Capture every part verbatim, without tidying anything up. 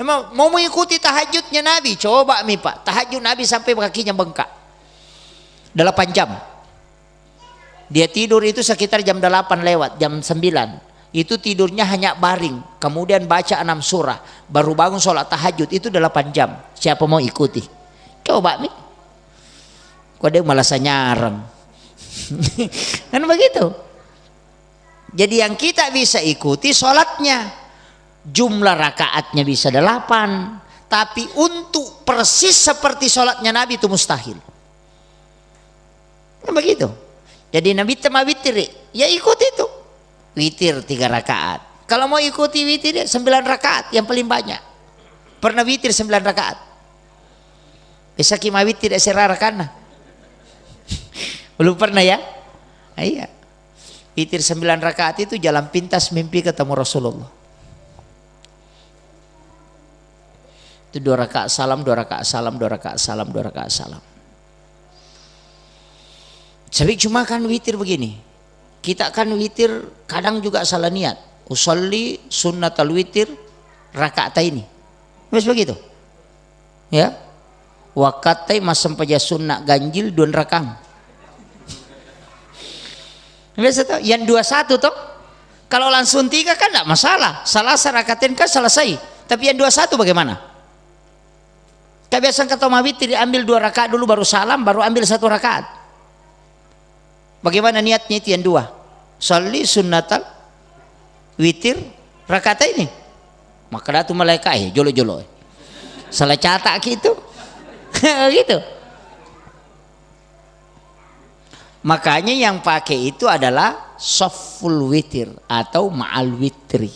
Mau mengikuti tahajudnya Nabi, coba mi Pak, tahajud Nabi sampai kakinya bengkak. Delapan jam. Dia tidur itu sekitar jam delapan lewat, jam sembilan. Itu tidurnya hanya baring, kemudian baca enam surah, baru bangun sholat tahajud, itu delapan jam. Siapa mau ikuti? Coba mi. Kok dia malah sanyareng. Kan begitu. Jadi yang kita bisa ikuti sholatnya. Jumlah rakaatnya bisa delapan. Tapi untuk persis seperti sholatnya Nabi itu mustahil. Kan begitu. Jadi Nabi tema witir, ya ikuti itu. Witir tiga rakaat. Kalau mau ikuti witir, ya sembilan rakaat yang paling banyak. Pernah witir sembilan rakaat? Bisa ki mawitir ya serarakanna. Belum pernah ya? Ah, iya. Witir sembilan rakaat itu jalan pintas mimpi ketemu Rasulullah. Itu dua rakaat salam, dua rakaat salam, dua rakaat salam, dua rakaat salam. Tapi cuma kan witir begini. Kita kan witir kadang juga salah niat. Usolli sunnatal witir rakaat ini. Mas begitu? Ya. Wakattai massempajang sunna ganjil dua rakang. Biasa toh, yang dua satu toh. Kalau langsung tiga kan tidak masalah. Salah serakaten kan selesai. Tapi yang dua satu bagaimana? Kebiasaan kata mawitri, ambil dua rakaat dulu baru salam, baru ambil satu rakaat. Bagaimana niatnya itu yang dua? Salli sunnatal witir rakaat ini. Maka datu malaikat, eh, jolo-jolo. Salah catat gitu. Gitu. Makanya yang pakai itu adalah saful witir atau ma'al witri.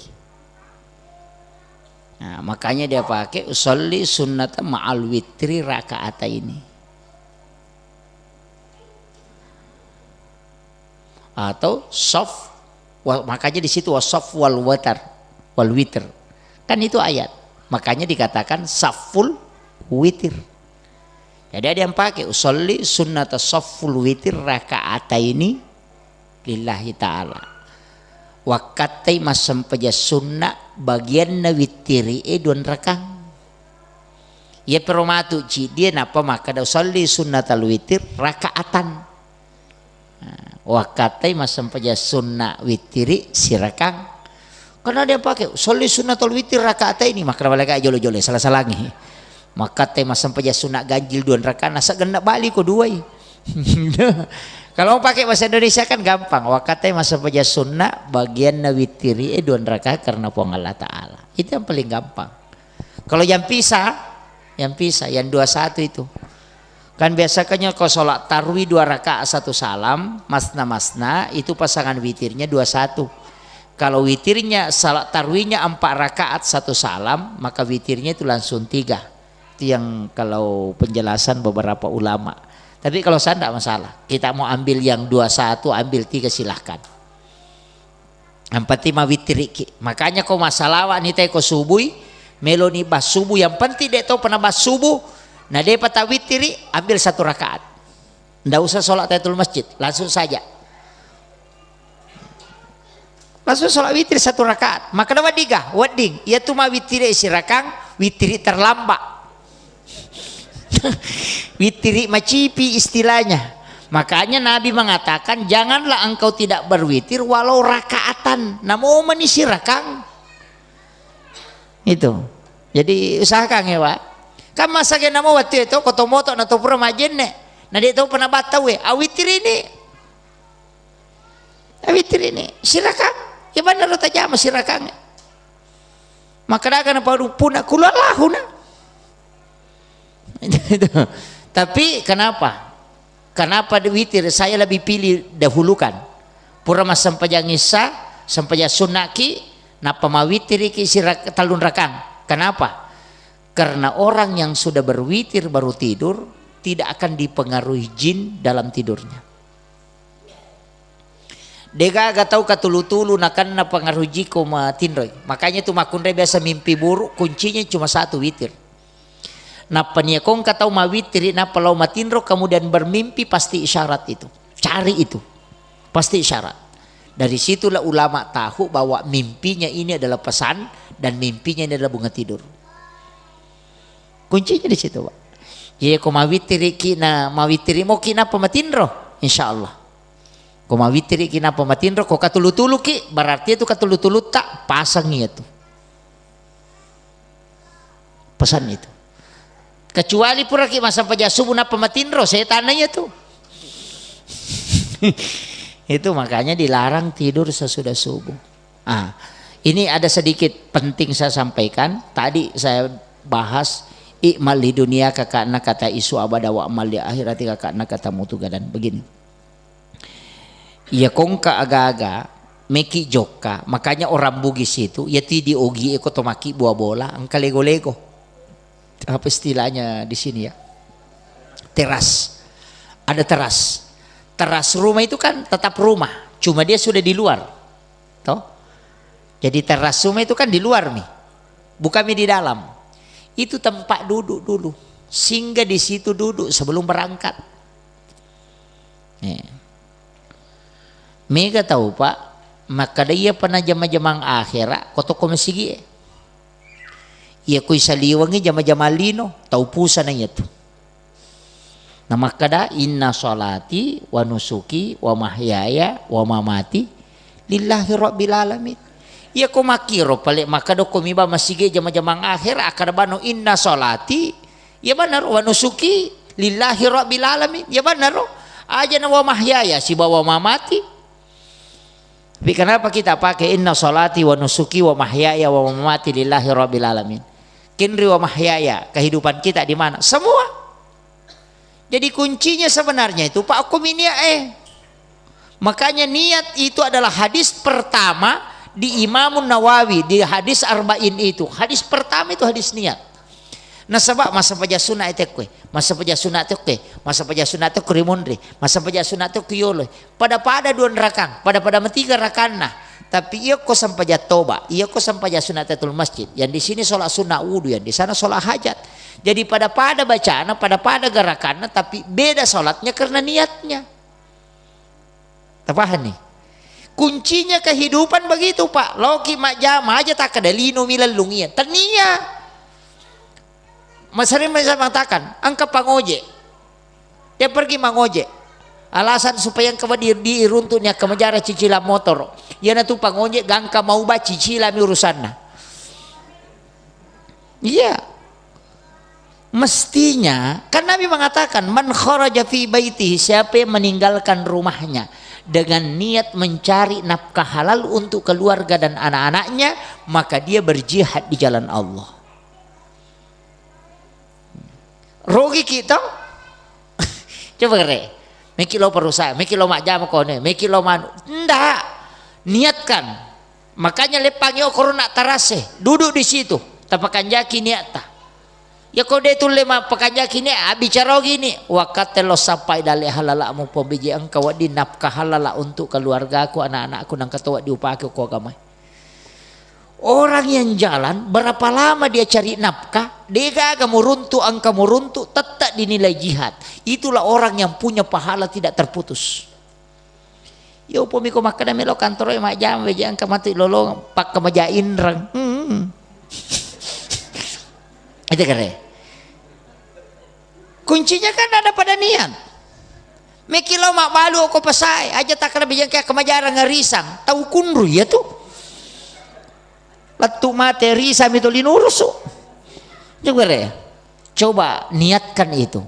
Nah, makanya dia pakai usolli sunnata ma'al witri rakaat ini. Atau saf, wa-, makanya di situ wasaf wal watar, wal witr. Kan itu ayat. Makanya dikatakan saful witir. Jadi ada yang pakai usolli sunnata saful witir rakaat ini lillahi ta'ala. Wakkattai massempajang sunna bagianna wittiri e dua rakang. Iya pero matu cidie nappa makkada usalli sunnatal witir rakaatan. Nah, wakkattai massempajang sunna wittiri sirakang. Karena dia pakai usalli sunnatal witir rakaata ini, makkada malaikat jolo-jolo salah-salangi. Makkattai massempajang sunna ganjil dua rakang, nasa genna bali ko duai. Kalau mau pakai bahasa Indonesia kan gampang. Wakkattai massempajang sunna bagianna wittiri e dua rakang karena Puang Allah Ta'ala. Itu yang paling gampang. Kalau yang pisah, yang pisah, yang dua satu itu. Kan biasanya kalau sholat tarwi dua rakaat satu salam, masna-masna, itu pasangan witirnya dua satu. Kalau witirnya, sholat tarwinya empat rakaat satu salam, maka witirnya itu langsung tiga. Itu yang kalau penjelasan beberapa ulama. Tapi kalau saya tidak masalah. Kita mau ambil yang dua satu, ambil tiga, silahkan. Yang penting mawittiriki. Makanya ko massalawa ni te ko subui, melo ni bas subuh, yang penting de to pernah bas subuh, na de pa tawittiri, ambil satu rakaat. Ndak usah sholat tahiyatul masjid, langsung saja. Langsung sholat witir satu rakaat. Maka dapat diga, wedding. Iya tu mawittiri sirakang, wittiri terlambat. Witiri macipi istilahnya. Makanya Nabi mengatakan, "Janganlah engkau tidak berwitir walau rakaatan." Namo meni sirakang. Itu. Jadi usahakan ya, Pak. Kan masa ke namo waktu itu, koto moto na to pura majenne. Na dia tahu pernah batau ya. Awitiri ini. Awitiri ini. Sirakang. Ya benar tajama sirakang. Maka daga na paru puna kulu Allahuna. Tapi kenapa? Kenapa di witir? Saya lebih pilih dahulukan. Pura massempajang isya, sempajang sunnaki, nappa mawitiriki sirak-, tellung rakang. Kenapa? Karena orang yang sudah berwitir baru tidur, tidak akan dipengaruhi jin dalam tidurnya. Degaga tau katulu-tulu nakenna pengaruh jiko matinroi. Makanya tu makkunrai biasa mimpi buruk, kuncinya cuma satu, witir. Nappa nia kongka tau mawitiri, nappa lao matinro, kemudian bermimpi, pasti isyarat itu. Cari itu. Pasti isyarat. Dari situlah ulama tahu bahwa mimpinya ini adalah pesan dan mimpinya ini adalah bunga tidur. Kuncinya di situ, Pak. Jadi ko mawittiriki na, mawittiri moki nappa matinro, insya Allah. Ko mawittiri ki nappa matinro, ko katulu-tuluki, berarti itu katulu-tulutta pasang iya tu. Pesan itu. Kecuali puraki massempajang subuh nappa matinro, setanna iya tu. Itu makanya dilarang tidur sesudah subuh. Ah, ini ada sedikit penting saya sampaikan. Tadi saya bahas, "I'mal li dunia kakakna kata isu abada wa amal li akhirati kakakna kata mutu gadan." Begini. Iya kongka aga-aga, meki jokka. Makanya orang Bugis itu, ya ti di ogi eko to maki buah bola, engka lego-lego. Apa istilahnya di sini ya? Teras. Ada teras. Teras rumah itu kan tetap rumah, cuma dia sudah di luar. Toh? Jadi teras rumah itu kan di luar mi. Bukan mi di dalam. Itu tempat duduk dulu. Singgah di situ duduk sebelum berangkat. Eh. Mega tau, Pak, makkeda iya pernah jama-jamang akhera, kotoko masigi e. Iya kui saliwengi jama-jamang lino, tau pusana iya tu. Namakkeda, "Inna sholati wa nusuki wa mahyaya wa mamati lillahi rabbil alamin." Iya ko makkiro pale makkeda ko miba masigi jama-jamang akhera, akkeda bano, "Inna sholati," iya bannaro, "wa nusuki lillahi rabbil alamin," iya bannaro, aja na "wa mahyaya" sibawa "wa mamati." Tapi kenapa kita pakai "Inna sholati wa nusuki wa mahyaya wa mamati lillahi rabbil alamin"? Kenri wa mahyaya, kehidupan kita di mana? Semua. Jadi kuncinya sebenarnya itu, Pak, aku mini eh. Makanya niat itu adalah hadis pertama di Imamun Nawawi, di hadis Arba'in itu. Hadis pertama itu hadis niat. Nasaba massempajang sunna e tekkoe, massempajang sunna tekkoe, massempajang sunna tekko rimunri, massempajang sunna tekko yolo. Pada-pada dua rakang, pada-pada matiga rakanna. Tapi iya ko sempajang toba, iya ko sempajang sunna tahiyatul masjid. Yang di sini sholat sunnah wudu, yang di sana sholat hajat. Jadi pada-pada bacana, pada-pada gerakanna, tapi beda sholatnya karena niatnya. Tapahanni? Kuncinya kehidupan begitu, Pak. Loki majjama aja takkeda lino mi lellung iya. Tania. Masering saya mengatakan, engka pangoje. Dia pergi mangoje. Alasan supaya engka di, diruntu ni akka majara cicilan motor. Iyanatu pangoje gangka mauba cicilami urusanna. Iya. Mestinya, kan Nabi mengatakan, "Man kharaja fi baitihi," siapa yang meninggalkan rumahnya dengan niat mencari nafkah halal untuk keluarga dan anak-anaknya, maka dia berjihad di jalan Allah. Rugi kita. Coba kere. Meki lo perusahaan, meki lo majjama kone, meki lo manu. Ndak. Niatkan. Makanya leppangi okoro nak tarase, duduk di situ, tapakanjaki niatta. Ya ko de tulle mappakanjaki niat, abbicara gini, wakkatte lo sappai dalle halala mu pembiji engka wedding nafkah halala untuk keluargaku, anak-anakku, nangka to wedding upake ko agama. Orang yang jalan, berapa lama dia cari nafkah, de gaga muruntu, engka muruntu, tetap dinilai jihad. Itulah orang yang punya pahala tidak terputus. Yo, upami ko makkeda melo kantoro e majjama, weje engka matu lolong, pakka maja inreng. Hmm. Itu kere. Kuncinya kan ada pada niat. Meki lo mabbalu ko pasae, aja takkeda bijang ke kemajarang risang. Tau kunru iya tu. Lettu mate risang mi tuli nurusu. Coba re. Coba niatkan itu.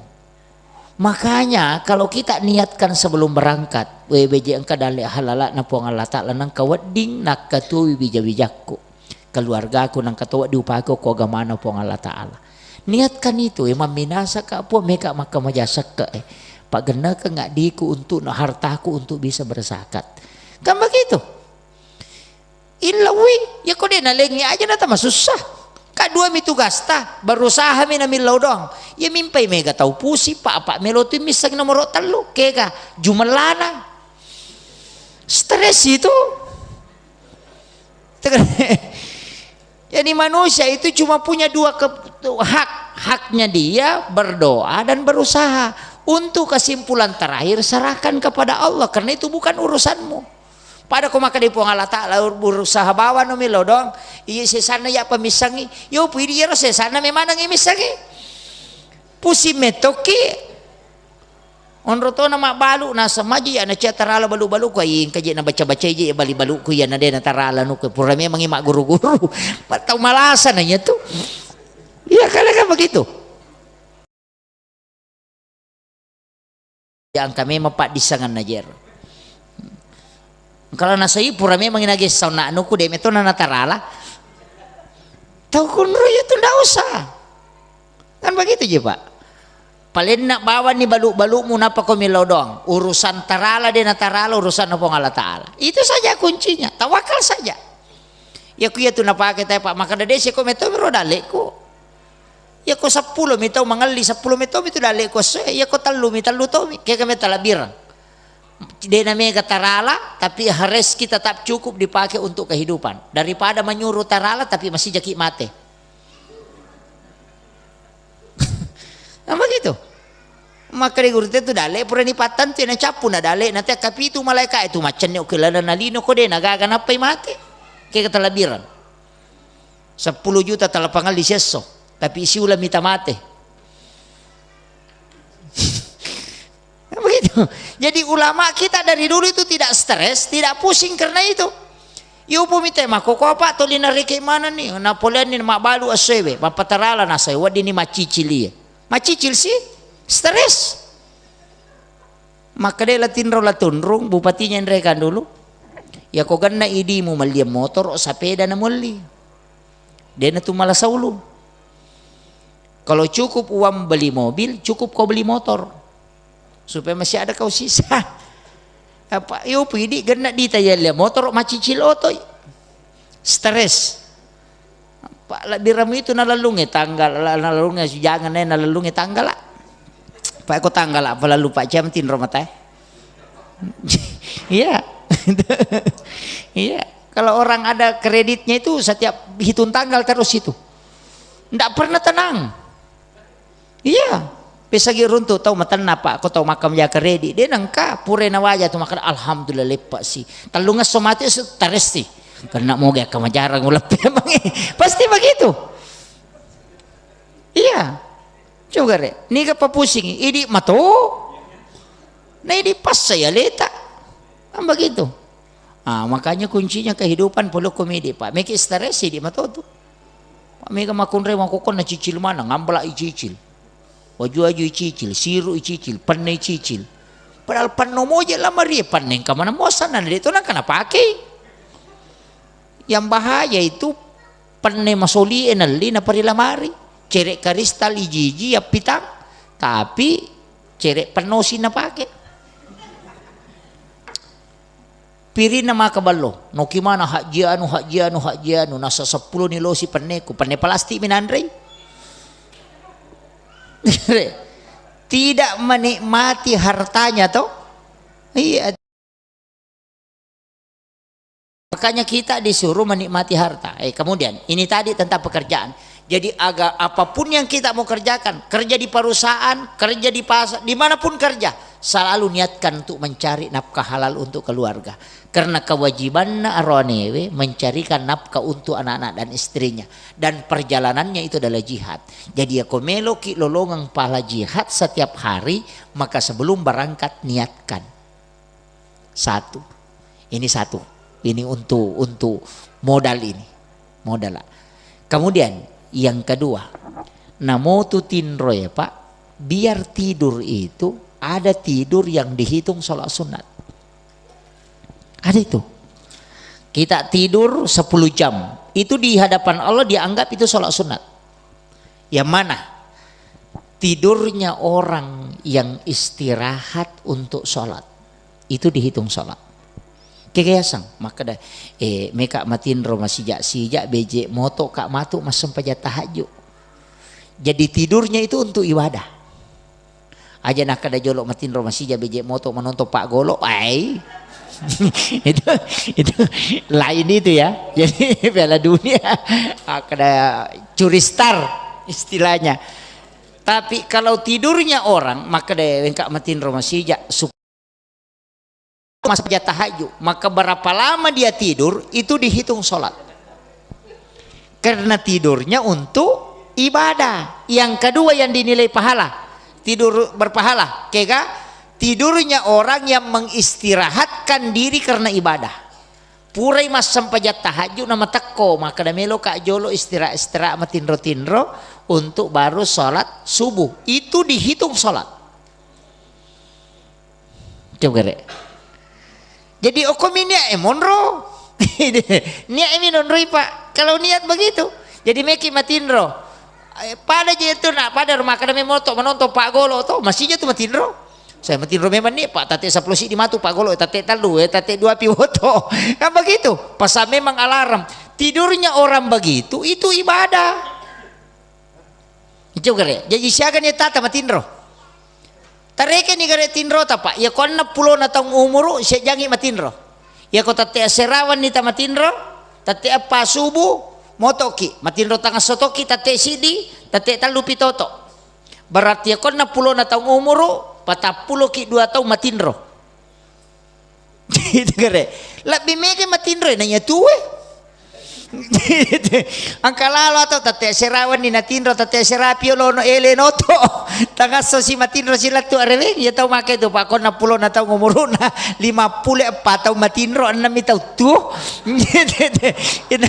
Makanya kalau kita niatkan sebelum berangkat, we beje engka dalle halala na Puang Allah Ta'ala nangka wedding nakkatui bija-bijakku. Keluargaku nangka to wedding upake ko agamana Puang Allah Ta'ala. Niatkan itu, e, mamminasa ka Puang, meka makkamaja sekke, e. Paggennekeng addiku untuk na hartaku untuk bisa berzakat. Kan begitu? Illaui, ya ko de nalengi aja na tamasussa. Ka dua mi tugasta, berusaha mi na millau doang. Ya mimpai mega tau pusi, pa, pa melo tu misseng nomoro tellu, kega jumellana. Stres itu. Jadi manusia itu cuma punya dua ke-, hak. Haknya dia berdoa dan berusaha. Untuk kesimpulan terakhir, serahkan kepada Allah, karena itu bukan urusanmu. Pada ko makkeda Puang Allah Ta'ala, berusaha bawano mi lo doang. Iya sesana ya pemissangi. Yo pidi iyaro sesana memang missangi. Pusing mettoki. Onro tona mabbalu, naseng maji ya nacia tarala balu-balu ku, ai engka je nabaca-bacai je bali-balu ku, iya na de natarala nu ku, pura memangi magguru-guru. Tau malasa na iya tu. Iya, kale kan begitu. Ya, engka memang paddissenganna jero. Engka nasai pura memang nagessa onna anuku, de metto na natarala. Tau kunro iya tu ndak usah. Kan begitu je, Pak. Palenna bawanni balu-balumu, nappa ko millau doang. Urusan tarala de natarala, urusanna Puang Allah Taala. Itu saja kuncinya. Tawakal saja. Ya ku iya tu napake tae, Pak. Maka dade seko metto ro dalleku. Iyako seppulo mi tau mangelli, seppulo mi tau mi tu dalle ku esso e. Iyako tellu mi, tellu tau mi. Kega mi talabireng. De na mega tarala, tapi rezeki tetap cukup dipakai untuk kehidupan. Daripada menyuruh tarala, tapi masih jaki mate. Nah, begitu. Maka di guru tu dalle pura ni pattan tu na cappu na dalle na te kapitu malaika itu macenne oke lada na lino ko de na gaga nappai mate. Kega talabireng. Seppulo juta tala pangelli siesso, tapi siula mita mate. Begitu. Jadi ulama kita dari dulu itu tidak stres, tidak pusing karena itu. Yupu mite makkoko apa toli nareke mana ni, napoleanni mabbalu esso e, mappatarala nasai weddinni maccicil iye. Maccicil si stres. Makkeda la tinro la tunrung, bupatinya nrekang dulu. Yako genna idimu melliang motoro, sapeda na muelli. Dena tu mala saulu. Kalau cukup uang beli mobil, cukup kau beli motor. Supaya masih ada kau sisa. Apa yo pidi genna dita ya le motoro macicil otoi. Stres. Pak, labbiramu itu nalellungnge tanggal, la-, nalellungnge jangan, eh, nalellungnge tanggal, ah. Pak, ko tanggal apa lalu, Pak, jam tinro mata, eh? Iya. Iya. Kalau orang ada kreditnya itu setiap hitung tanggal terus itu. Ndak pernah tenang. Iya. Pesagi runtu tau matenna, Pak, ko tau makkamaja kredit. De nengka pura nawaja tu makkeda, "Alhamdulillah, leppa si." Tellungesso mate su taresti. Karena moga kamajarang uleppe mangi. Pasti begitu. Iya. Coba re, niga papusingi, idi mato. Na idi passa ya leta. Kan begitu. Ah, makanya kuncinya kehidupan polokko midi, Pak. Meki stres idi mato tu. Pak, mega makunre makokon na cicil mana, ngambela i cicil. Waju-waju i cicil, siru i cicil, penne i cicil. Padahal penno moje lamari e, penne engka mana mosan, na de to nangka napake. Yang bahaya itu penne masoli e nelli napari lamari. Cere karistal iji-iji yappitang, tapi cere pennosi napake. Pirinna maka ballo, noki mana hajji anu, hajji anu, hajji anu, nasa seppulo ni losi penneku, penne plastik mi nanrei. Tidak menikmati hartanya to? Iya. Makanya kita disuruh menikmati harta. Eh, kemudian ini tadi tentang pekerjaan. Jadi aga-, apapun yang kita mau kerjakan, kerja di perusahaan, kerja di pasar, dimanapun kerja, selalu niatkan untuk mencari nafkah halal untuk keluarga. Karena kewajibanna aroanewe mencarikan nafkah untuk anak-anak dan istrinya. Dan perjalanannya itu adalah jihad. Jadi ya ko meloki lolongeng pahala jihad setiap hari, maka sebelum berangkat niatkan. Satu. Ini satu. Ini untuk, untuk modal ini. Modal. Kemudian yang kedua, namotu tinro ya, Pak, biar tidur itu ada tidur yang dihitung sholat sunat. Ada itu. Kita tidur sepuluh jam. Itu di hadapan Allah dianggap itu sholat sunat. Yang mana? Tidurnya orang yang istirahat untuk sholat. Itu dihitung sholat. Kegiasang, maka da, eh, meka matinro masijak-sijak, beje moto ka matu massempajang tahajud. Jadi tidurnya itu untuk ibadah. Aja nakkeda jolo matinro masija beje moto menonton Pak Golo, ai. Itu, itu lain itu ya. Jadi Piala Dunia, akkeda curi star istilahnya. Tapi kalau tidurnya orang, makkeda wengka matinro masija, su-, masija tahajud, maka berapa lama dia tidur, itu dihitung sholat. Karena tidurnya untuk ibadah. Yang kedua yang dinilai pahala, tidur berpahala, kega? Tidurnya orang yang mengistirahatkan diri karena ibadah. Purai massempajang tahajud na matekko, makkeda meloka jolo istirahat-istirahat matinro-tinro untuk baru sholat subuh. Itu dihitung sholat. Coba gare. Jadi okkomi niat e monro. Niat e mi nonroi, Pak. Kalau niat begitu. Jadi meki matinro. Eh, pada je itu nak pada rumah kada memang moto menonton Pak Golo to, masih je tu matinro. Saya matinro memang ni Pak, tate sepuluh sidi matu Pak Golo, tate telu, eh, tate dua pi woto. Kan begitu. Pasal memang alarm. Tidurnya orang begitu itu ibadah. Itu gare. Jadi siaga ni tata matinro. Tarekeni gare tinrota, Pak. Iyako enneng pulona taung umuru, siajjangngi matinro. Iyako tette aserawanni tamatinro, tette eppa subu, motoki. Matinro tangasso toki, tette siddi, tette tallu pi toto. Berarti iyako enneng pulona taung umuru, patappuloki dua taung matinro. Itu gare. Lebbi mega matinro naiya tuwe. Engka lalo atau tette serawanni natinro, tette serapi olono ele noto. Tangasso si matinro si lettu areweng, iya tau make tu, Pak, konna pulona tau umuruna lima puluh eppa tau matinro, ennemmi tau tu. Itu,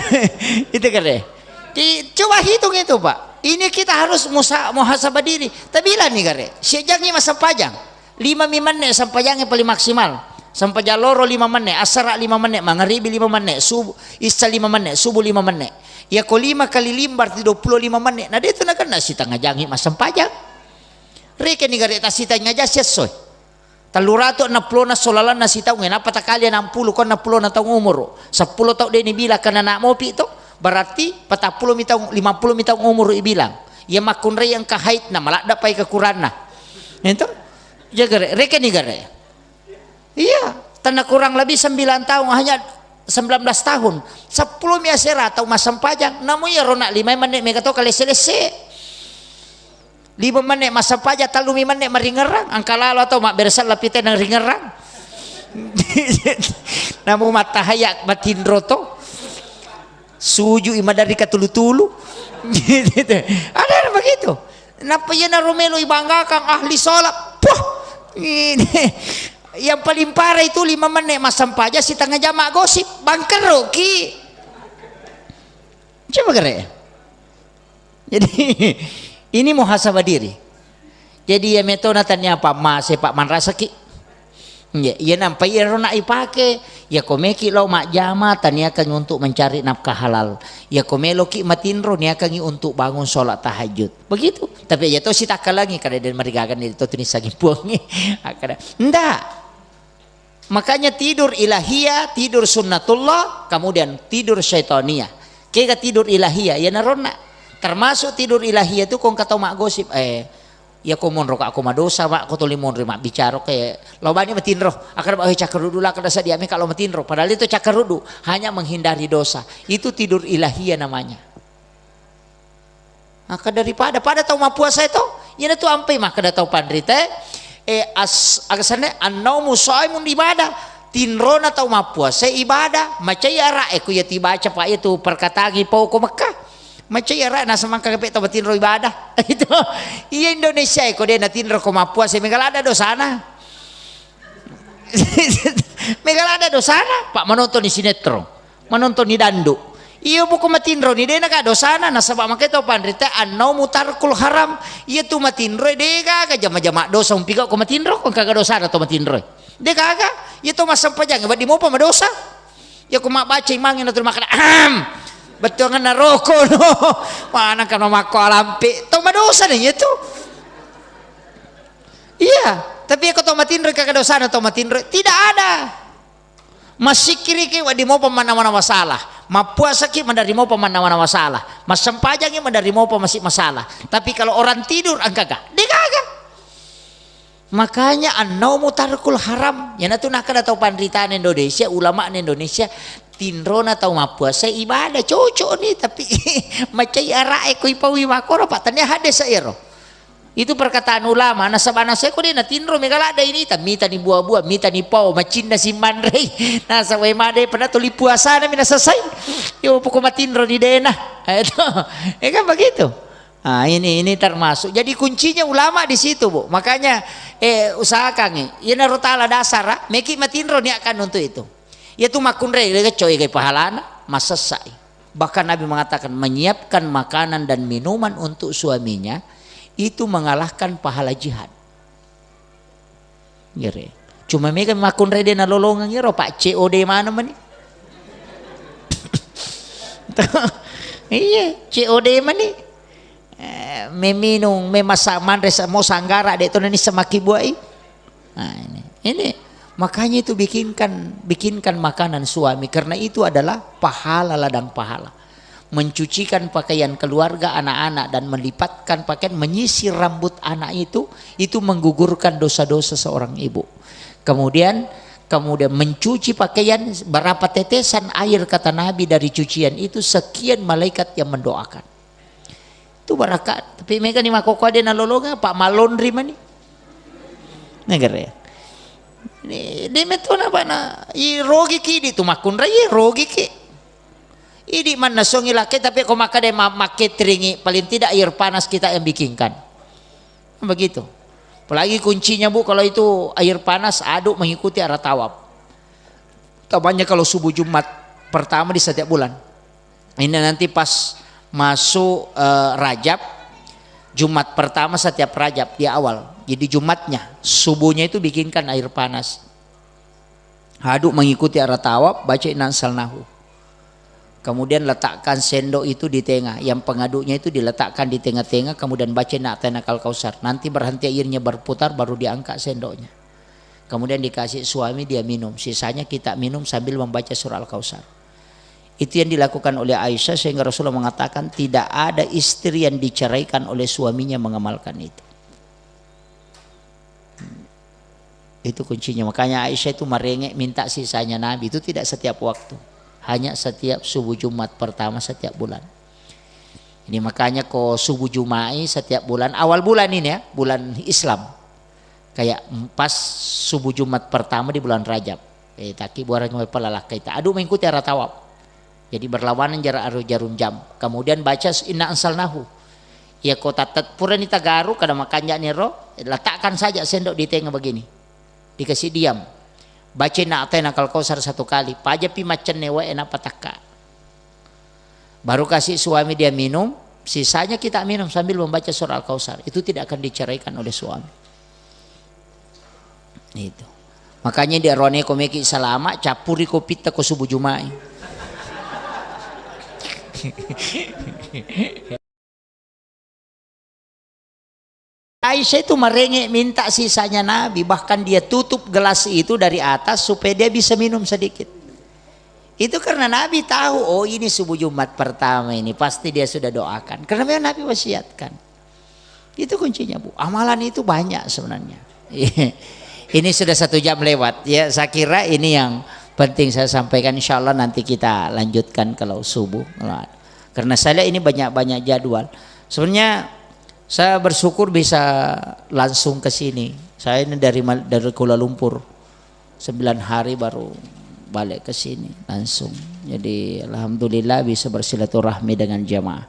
itu gare. Ki-, coba hitung itu, Pak. Ini kita harus musa-, muhasabah diri. Tabilani gare. Siajjangngi massempajang. Lima mi menne sempajangnge paling maksimal. Sempajang loro lima menne, assara lima menne, mangaribi lima menne, subuh, isya lima menne, subuh lima menne. Iyako lima kali lima berarti dua puluh lima menne. Na de tu nakenna sitengnga jangngi massempajang. Rekeni gare tassitengnga jang siessoi. Tellu ratu enneng pulona solalanna sitaungnge, nappa takali enneng puluh, ko enneng pulona taung umuru. Seppulo taung de nibilang kana anak mopi to. Berarti patappulo mi taung, lima puluh mi taung umuru ibilang. Iya makkunrai engka haidna, maladda pai kekuranna. Itu. Jaga re-, rekeni gare. Iya, tanna kurang lebih sembilan tahun, hanya sembilan belas tahun. Seppulo mi asera tau massempajang. Namu iyaro nak lima menne mega to kalesse-lesse. Lima menne massempajang, tallu mi menne maringerrang. Engka lalo atau mabberesang lapite nang ringerrang. Namu mattahaya matinro to. Sujui maderri katulu-tulu. Ada yang begitu. Nappa iyanaro melo ibanggakan ahli sholat. Puh. Ini. Yang paling parah itu lima menit massempajang, setengah jam maggosip. Bangkeroki. Coba gare. Jadi, ini muhasabah diri. Jadi, iya metona tania pammase, Pak, manrasaki. Iya, iya nampa iyaro nak ipake. Iya ko meki lao majjama, taniakangi untuk mencari nafkah halal. Iya ko meloki matinro, niakangi untuk bangun sholat tahajud. Begitu. Tapi iya to sitakkalangi, kada den marigaga ni to tunissangi puangi. Kada. Ndak. Makanya tidur ilahiyah, tidur sunnatullah, kemudian tidur syaitaniyah. Kega tidur ilahiyah, iya naronna. Termasuk tidur ilahiyah tu kong katau maggosip, eh, iya ko monro ka ko madosa, Pak, ko tuli monro mabbicara, ke lao bani matinro, akan, eh, cakkaruddu lah, kada sadia meka lao matinro. Padahal itu cakkaruddu, hanya menghindari dosa. Itu tidur ilahiyah namanya. Maka daripada, pada tau mappuasa itu, iyana tu ampai makkeda tau panrita, eh, as-, aga senna, annaumu shaimun ibadah. Tinrona tau mappuasa ibadah. Macai ara'e ku iya tibaca, Pak, iya tu perkataan ipau ko Mekah. Macai ara'e nasemangka kepe tau matinro ibadah. Itu. Iya Indonesia e ko de natinro ko mappuasa, mega ladda dosana. Mega ladda dosana, Pak, manontoni sinetron. Manontoni dandu. Iyo poko matinro ni, de naga dosana, nasaba makai tau panrita, annaumu tarkul haram. Iya tu matinro, de gaga jama-jama dosa, umpigau ko matinro, ko gaga dosana to matinro. De gaga, iya to massempajang, wedding mopa madosa. Iya ko mabbaca imangnge na tu makkeda, ahem, bettuanganna roko no. Mana kan mamakko alampe, to madosa ni iya tu. Iya, tapi iya ko to matinro, gaga dosana to matinro, tidak ada. Massikkiriki wedding mopa mannawa-nawa salah, mappuasaki maderri mopa mannawa-nawa salah, massempajangi maderri mopa masi masalah. Tapi kalau orang tidur, engkaga? Degaga. Makanya annaumu tarkul haram. Iyanatu nakkeda tau panritana Indonesia, ulama'na Indonesia, tinrona tau mappuasa ibadah, cocok ni, tapi macai ara'e ko ipaui makkoro, Pak, tania hadis ero. Itu perkataan ulama, nasaba naseko de natinro mega ladda inita, mitani buah-buah, mitani pao, macinna simmanrei. Nasaba made pada tuli puasana mi nasesai. Yo poko matinro ni dena. Eh, to. Eh, kan begitu. Ah, ini ini termasuk. Jadi kuncinya ulama di situ, Bu. Makanya eh usahakan eh. Iyanaro tala dasar, ah, meki matinro niatkan untuk itu. Iya tu makkunrai lecco igai pahalana, masessai. Bahkan Nabi mengatakan menyiapkan makanan dan minuman untuk suaminya itu mengalahkan pahala jihad. Gere. Cuma mega makkunrai de nalolongeng iro, Pak, C O D mana mani? Iya, C O D mani. Eh, meminung, memasa manre sa-, mau sanggara de to nani semaki buai. Nah, ini. Ini makanya itu bikinkan bikinkan makanan suami karena itu adalah pahala ladang pahala. Mencucikan pakaian keluarga anak-anak dan melipatkan pakaian, menyisir rambut anak itu, itu menggugurkan dosa-dosa seorang ibu. Kemudian kemudian mencuci pakaian, berapa tetesan air kata Nabi dari cucian itu sekian malaikat yang mendoakan. Itu barakat. Tapi mega ni makoko de nalolongeng, Pak, malondri mani. Negara ya. Ini de metona bana, i rogi ki di tu makkunrai, i rogi ki. Idi manna songi laki tapi ko maka de ma-, makketringi, paling tidak air panas kita yang bikinkan. Begitu. Apalagi kuncinya, Bu, kalau itu air panas aduk mengikuti arah tawaf. Utamanya kalau subuh Jumat pertama di setiap bulan. Ini nanti pas masuk eh, Rajab, Jumat pertama setiap Rajab di awal. Jadi Jumatnya, subuhnya itu bikinkan air panas. Aduk mengikuti arah tawaf, baca inna anzalnahu. Kemudian letakkan sendok itu di tengah. Yang pengaduknya itu diletakkan di tengah-tengah, kemudian baca inna a'tainakal kautsar. Nanti berhenti airnya berputar, baru diangkat sendoknya. Kemudian dikasih suami, dia minum. Sisanya kita minum sambil membaca surah Al-Kautsar. Itu yang dilakukan oleh Aisyah sehingga Rasulullah mengatakan tidak ada istri yang diceraikan oleh suaminya mengamalkan itu. Itu kuncinya. Makanya Aisyah itu merengek minta sisanya Nabi. Itu tidak setiap waktu. Hanya setiap subuh Jumat pertama setiap bulan. Ini makanya ko subuh Jumai setiap bulan, awal bulan ini ya, bulan Islam. Kayak pas subuh Jumat pertama di bulan Rajab. Eh, taki buarang mai palalakkai ta. Aduk mengikuti arah tawaf. Jadi berlawanan jarak arah jarum jam. Kemudian baca inna anzalnahu. Ya kota tet-, purani tagaru kada makanja niro, letakkan saja sendok di tengah begini. Dikasih diam. Baca inna a'tainakal kautsar satu kali. Pajapi maccenne wae na patakka. Baru kasih suami dia minum, sisanya kita minum sambil membaca surah Al-Kautsar. Itu tidak akan diceraikan oleh suami. Itu. Makanya di arone ko meki salama, cappuri kopitta ko subuh Jumai. Aisyah itu merengek minta sisanya Nabi, bahkan dia tutup gelas itu dari atas supaya dia bisa minum sedikit. Itu karena Nabi tahu, oh, ini subuh Jumat pertama ini, pasti dia sudah doakan. Karena memang Nabi wasiatkan. Itu kuncinya, Bu. Amalan itu banyak sebenarnya. Ini sudah satu jam lewat. Ya, saya kira ini yang penting saya sampaikan. Insya Allah nanti kita lanjutkan kalau subuh. Karena saya lihat ini banyak-banyak jadwal. Sebenarnya saya bersyukur bisa langsung ke sini. Saya ini dari Mal-, dari Kuala Lumpur. Sembilan hari baru balik ke sini langsung. Jadi alhamdulillah bisa bersilaturahmi dengan jamaah.